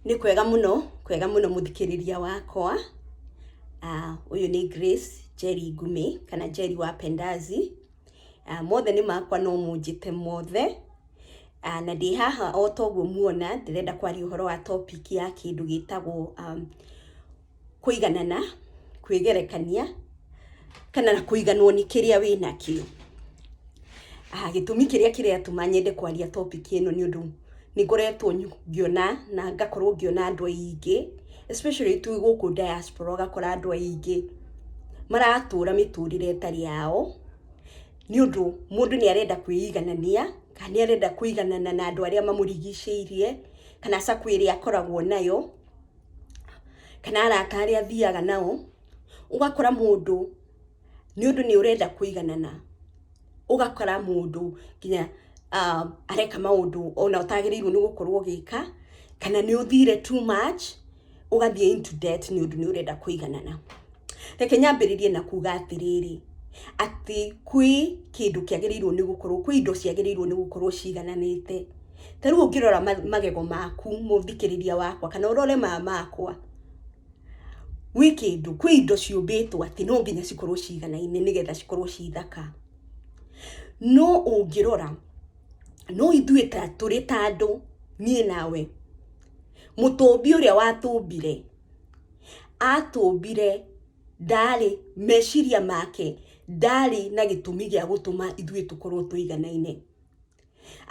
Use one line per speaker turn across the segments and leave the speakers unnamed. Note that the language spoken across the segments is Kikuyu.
Nĩ kwega mũno, kwega mũno mũthikĩrĩria wakwa. Ũyũ nĩ Grace Njeri Ngumĩ kana Njeri wa Pendazi. Mothe nĩ makwa no mũnjĩte mothe. Na ndĩ haha o ta ũguo muona ndĩrenda kwaria ũhoro wa topic ya kĩndũ gĩtagwo kũiganana, kwĩgerekania kana kũiganwo nĩ kĩrĩa wĩnakĩo. Gĩtũmi kĩrĩa kĩratũma nyende kwaria topic ĩno nĩ ũndũ nĩ ngoretwo ngĩona na ngakorwo ngĩona andũ aingĩ especially twĩ gũkũ diaspora ũgakora andũ aingĩ maratũra mĩtũrĩre ĩtarĩ yao, nĩ ũndũ mũndũ nĩ arenda kwĩiganania kana nĩ arenda kũiganana na andũ arĩa mamũrigicĩirie, kana circle ĩrĩa akoragwo nayo, kana arata arĩa athiaga nao. Ũgakora mũndũ nĩ ũndũ nĩ ũrenda kũiganana, ũgakora mũndũ nginya areka maũndũ ona ũtagĩrĩirwo nĩ gũkorwo ũgĩka, kana nĩ ũthire too much, ũgathiĩ into debt nĩ ũndũ nĩ ũrenda kũiganana. Reke nyambĩrĩrie na kuga atĩrĩrĩ, atĩ kwĩ kĩndũ kĩagĩrĩirwo nĩ gũkorwo, kwĩ indo ciagĩrĩirwo nĩ gũkorwo ciigananĩte. Ta rĩu ũngĩrora magego maku mũthikĩrĩria wakwa, kana ũrore maya makwa, gwĩ kĩndũ, kwĩ indo ciũmbĩtwo atĩ no nginya cikorwo ciganaine nĩgetha cikorwo ci thaka. No ũngĩrora, no ithuĩ ta tũrĩ ta andũ, niĩ nawe, mũtũmbi ũrĩa watũmbire, atũmbire ndarĩ, meciria make ndarĩ na gĩtũmi gĩa gũtũma ithuĩ tũkorwo tũiganaine.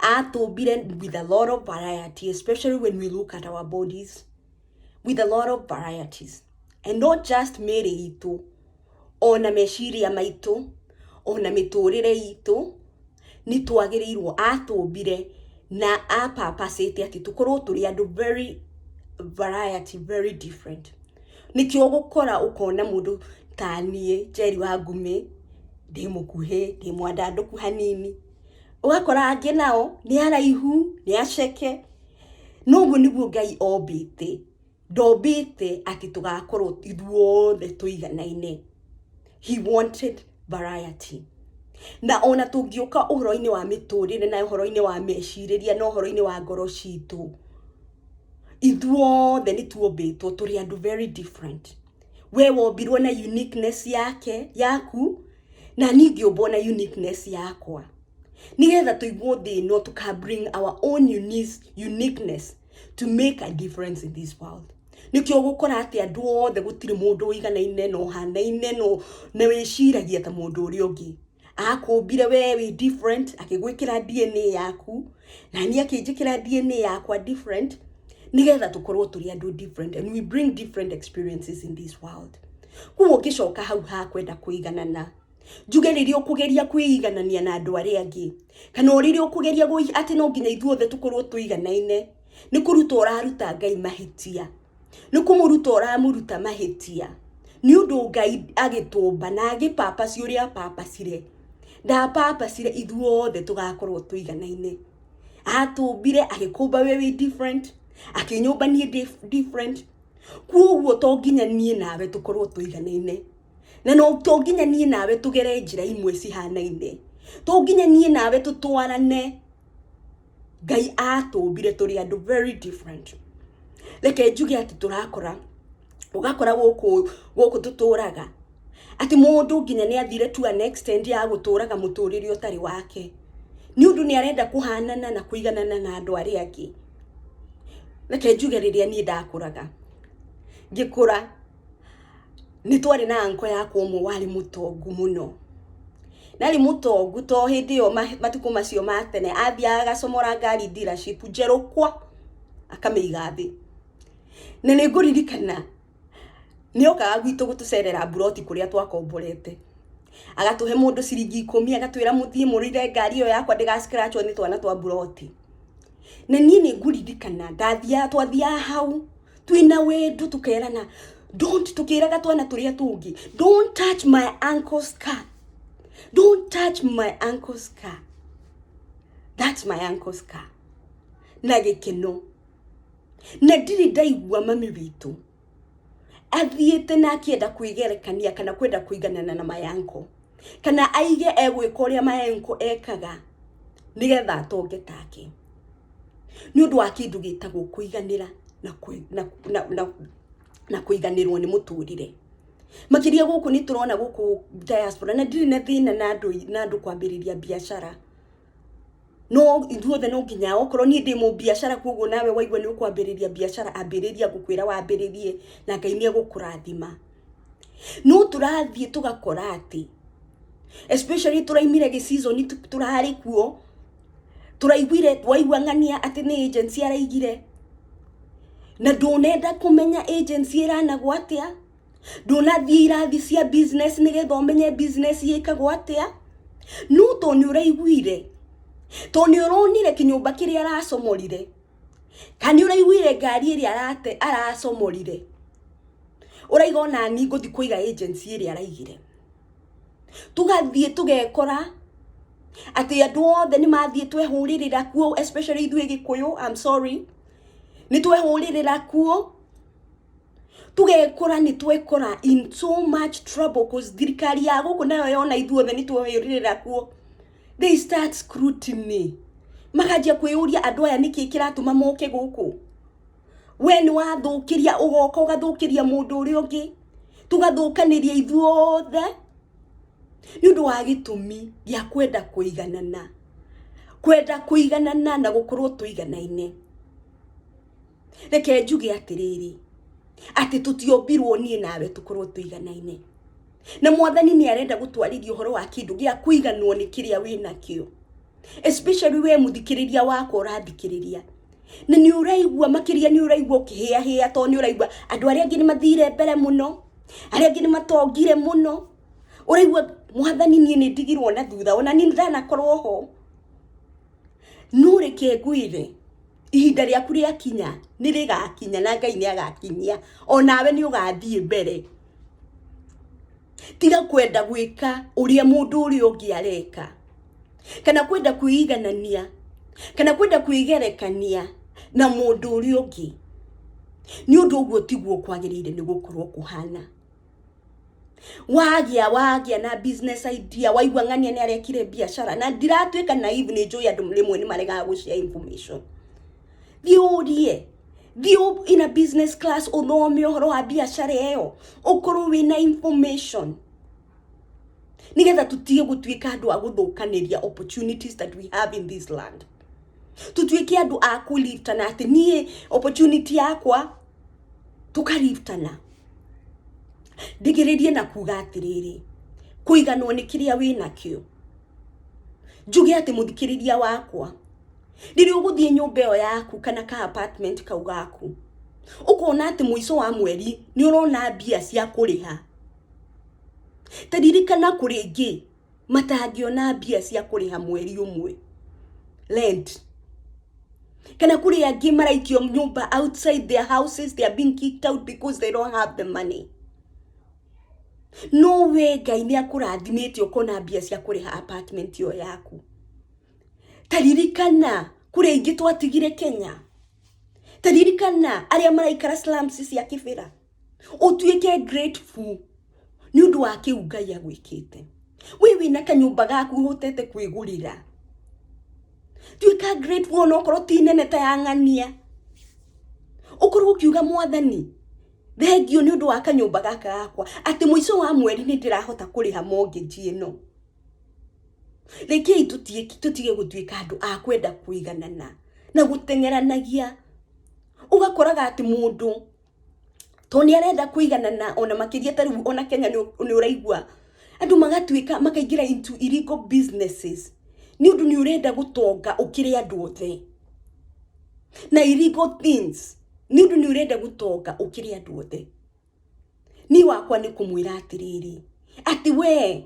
Atũmbire with a lot of variety, especially when we look at our bodies, with a lot of varieties. And not just mĩĩrĩ itũ, ona meciria maitũ, ona mĩtũrĩre itũ, nĩ twagĩrĩirwo, atũmbire na apapacĩte atĩ tũkorwo tũrĩ andũ very variety, very different. Nĩkĩo ũgũkora ũkona mũndũ ta niĩ, Njeri wa Ngumĩ, ndĩ mũkuhĩ, ndĩ mwandandũku hanini. Ũgakora angĩ nao nĩ araihu, nĩ aceke. No ũguo nĩguo Ngai ombĩte. Ndombĩte atĩ tũgakorwo ithuothe tũiganaine. He wanted variety. Na ona tũngĩũka ũhoro-inĩ wa mĩtũrĩre na ũhoro-inĩ wa mecirĩria na ũhoro-inĩ wa ngoro citũ, ithuothe nĩ tuombĩtwo tũrĩ andũ very different. We wombirwo na uniqueness yake yaku, na niĩ ngĩũmbwo na uniqueness yakwa. Nĩgetha tũiguo thĩ ĩno tũka bring our own uniqueness to make a difference in this world. Nĩkĩo ũgũkora atĩ andũ othe gũtirĩ mũndũ ũiganaine na ũhanaine na wĩciragia ta mũndũ ũrĩa ũngĩ. Akũmbire we wĩ different, akĩgwĩkĩra DNA yaku, na niĩ akĩnjĩkĩra DNA yakwa different, nĩgetha tũkorwo tũrĩ andũ different and we bring different experiences in this world. Koguo ngĩcoka hau ha kwenda kũiganana, njuge rĩrĩa ũkũgeria kwĩiganania na andũ arĩa angĩ, kana o rĩrĩa ũkũgeria atĩ no nginya ithuothe tũkorwo tũiganaine, nĩ kũruta ũraruta Ngai mahĩtia, nĩ kũmũruta ũramũruta mahĩtia, nĩ ũndũ Ngai agĩtũmba na agĩpapaci ũrĩa apapacire, ndapapacire ithuothe tũgakorwo tũiganaine. Atũmbire agĩkũmba we wĩ different, akĩnyũmba niĩ ndĩ different. Koguo to nginya niĩ nawe tũkorwo tũiganaine, na no to nginya niĩ nawe tũgere njĩra imwe cihanaine, to nginya niĩ nawe tũtwarane. Ngai atũmbire tũrĩ andũ very different. Reke njuge atĩ tũrakora, ũgakora gũkũ gũkũ tũtũraga atĩ mũndũ nginya nĩ athire to an extent ya gũtũraga mũtũrĩre ũtarĩ wake, nĩ ũndũ nĩ arenda kũhanana na kũiganana na andũ arĩa angĩ. Reke njuge rĩrĩa niĩ ndakũraga, ngĩkũra nĩ twarĩ na uncle yakwa ũmwe warĩ mũtongu mũno. Na arĩ mũtongu to hĩndĩ ĩyo matukũ macio ma tene athiaga agacomora ngari dealership njerũ kwa akamĩiga thĩ. Na nĩ ngũririkana nĩ okaga gwitũ gũtũcerera mburoti kũrĩa twakomborete. Agatũhe mũndũ ciringi 10, agatwĩra mũthiĩ mũrire ngari ĩyo yakwa ndĩga scratch wo nĩ twana twa mburoti. Na niĩ nĩ ngũririkana ndathiaga, twathiaga hau twĩna wendo tũkerana don't, tũkĩraga twana tũrĩa tũngĩ, don't touch my uncle's car, don't touch my uncle's car, that's my uncle's car. Na gĩkeno. Na ndirĩ ndaigua mami witũ athiĩte na akĩenda kwĩgerekania kana kwenda kũiganana na my uncle, kana aige egwĩka ũrĩa my uncle ekaga nĩgetha atonge take, nĩ ũndũ wa kĩndũ gĩtagwo kũiganĩra. na na na na kũiganĩrwo nĩ mũtũrĩre. Makĩria gũkũ nĩ tũrona gũkũ diaspora, na ndirĩ na thĩna na andũ kwambĩrĩria biacara, no ithuothe no nginya okorwo niĩ ndĩ mũbiacara, koguo nawe waigua nĩ ũkwambĩrĩria biacara, ambĩrĩria, ngũkwĩra wambĩrĩrie na Ngai nĩ egũkũrathima. No tũrathiĩ tũgakora atĩ especially tũraimire gĩ season tũrarĩ kuo, tũraiguire, waigua ng'ania atĩ nĩ agency araigire, na ndũnenda kũmenya agency ĩranagwo atĩa, ndũnathiĩ irathi cia business nĩgetha ũmenye business ĩkagwo atĩa, no to nĩ ũraiguire, to nĩ ũronire kĩnyũmba kĩrĩa aracomorire, kana nĩ ũraiguire ngari ĩrĩa aracomorire, ũraiga ona ni ngũthiĩ kũiga agency ĩrĩa araigire. Tũgathiĩ tũgekora atĩ andũ othe nĩ mathiĩ twehũrĩrĩra kuo, especially ithuĩ Gĩkũyũ, I'm sorry, nĩ twehũrĩrĩra kuo, tũgekora nĩ twekora in so much trouble, 'cause thirikari ya gũkũ nayo yona ithuothe nĩ twehũrĩrĩra kuo, they start scrutiny, makanjia kwĩyũria, andũ aya nĩkĩ kĩratũma moke gũkũ? We nĩ wathũkĩria, ũgoka ũgathũkĩria mũndũ ũrĩa ũngĩ, tũgathũkanĩria ithuothe nĩ ũndũ wa gĩtũmi gĩa kwenda kũiganana, kwenda kũiganana na gũkorwo tũiganaine. Reke njuge atĩrĩrĩ, atĩ tũtiombirwo niĩ nawe tũkorwo tũiganaine, na Mwathani nĩ arenda gũtwarĩria ũhoro wa kĩndũ gĩa kũiganwo nĩ kĩrĩa wĩ nakĩo, especially we mũthikĩrĩria wakwa ũrathikĩrĩria, na nĩ ũraigua makĩria nĩ ũraigua ũkĩhĩahĩa, tondũ nĩ ũraigua andũ arĩa angĩ nĩ mathire mbere mũno, arĩa angĩ nĩ matongire mũno, ũraigua, Mwathani, niĩ nĩ ndigirwo na thutha, ona niĩ ndanakorwo ho. No reke ngwĩre, ihinda rĩaku rĩakinya nĩ rĩgakinya, na Ngai nĩ agakinyia, onawe nĩ ũgathiĩ mbere. Tiga kwenda gwĩka ũrĩa mũndũ ũrĩa ũngĩ areka, kana kwenda kwĩiganania, kana kwenda kwĩgerekania na mũndũ ũrĩa ũngĩ, nĩ ũndũ ũguo tiguo kwagĩrĩire nĩ gũkorwo kũhana. Wagĩa na business idea, waigua ng'ania nĩ arekire biacara, na ndiratuĩka naive, nĩ njũĩ andũ rĩmwe nĩ maregaga gũ share information, thiĩ ũrie, thiĩ in a business class, ũthome ũhoro wa biacara ĩyo, ũkorwo wĩna information, nĩgetha tũtige gũtuĩka andũ a gũthũkanĩria opportunities that we have in this land, tũtuĩke andũ a kũliftana, atĩ niĩ opportunity yakwa tũkaliftana. Ndigĩrĩrie na kuga atĩrĩrĩ, kũiganwo nĩ kĩrĩa wĩ nakĩo. Njuge atĩ mũthikĩrĩria wakwa, rĩrĩa ũgũthiĩ nyũmba ĩyo yaku kana ka apartment kau gaku, ũkona atĩ mũico wa mweri nĩ ũrona mbia cia kũrĩha, ta ririkana kũrĩ ingĩ matangĩona mbia cia kũrĩha mweri ũmwe rent, kana kũrĩ angĩ maraikio nyũmba outside their houses, they are being kicked out because they don't have the money. No we Ngai nĩ akũrathimĩte ũkona mbia cia kũrĩha apartment ĩyo yaku, ta ririkana kũrĩ aingĩ twatigire Kenya, ta ririkana arĩa maraikara slums cia Kĩbĩra. Ũtuĩke grateful nĩ ũndũ wa kĩu Ngai agwĩkĩte. We wĩna kanyũmba gaku ũhotete kwĩgũrĩra, tuĩka grateful, onokorwo ti nene ta ya ng'ania, ũkorwo ũkiuga, "Mwathani, thengio nĩ ũndũ wa kanyũmba gaka gakwa, atĩ mũico wa mweri nĩ ndĩrahota kũrĩha mortgage ĩno." Rekei tũtige gũtuĩka andũ a kwenda kũiganana na gũteng'eranagia, ũgakoraga atĩ mũndũ to nĩ arenda kũiganana ona makĩria. Ta rĩu ona Kenya nĩ ũraigua andũ magatuĩka makaingĩra into illegal businesses, nĩ ũndũ nĩ ũrenda gũtonga ũkĩrĩ andũ othe, na illegal things, nĩ ũndũ nĩ ũrenda gũtonga ũkĩrĩ andũ othe. Niĩ wakwa nĩ kũmwĩra atĩrĩrĩ, atĩ we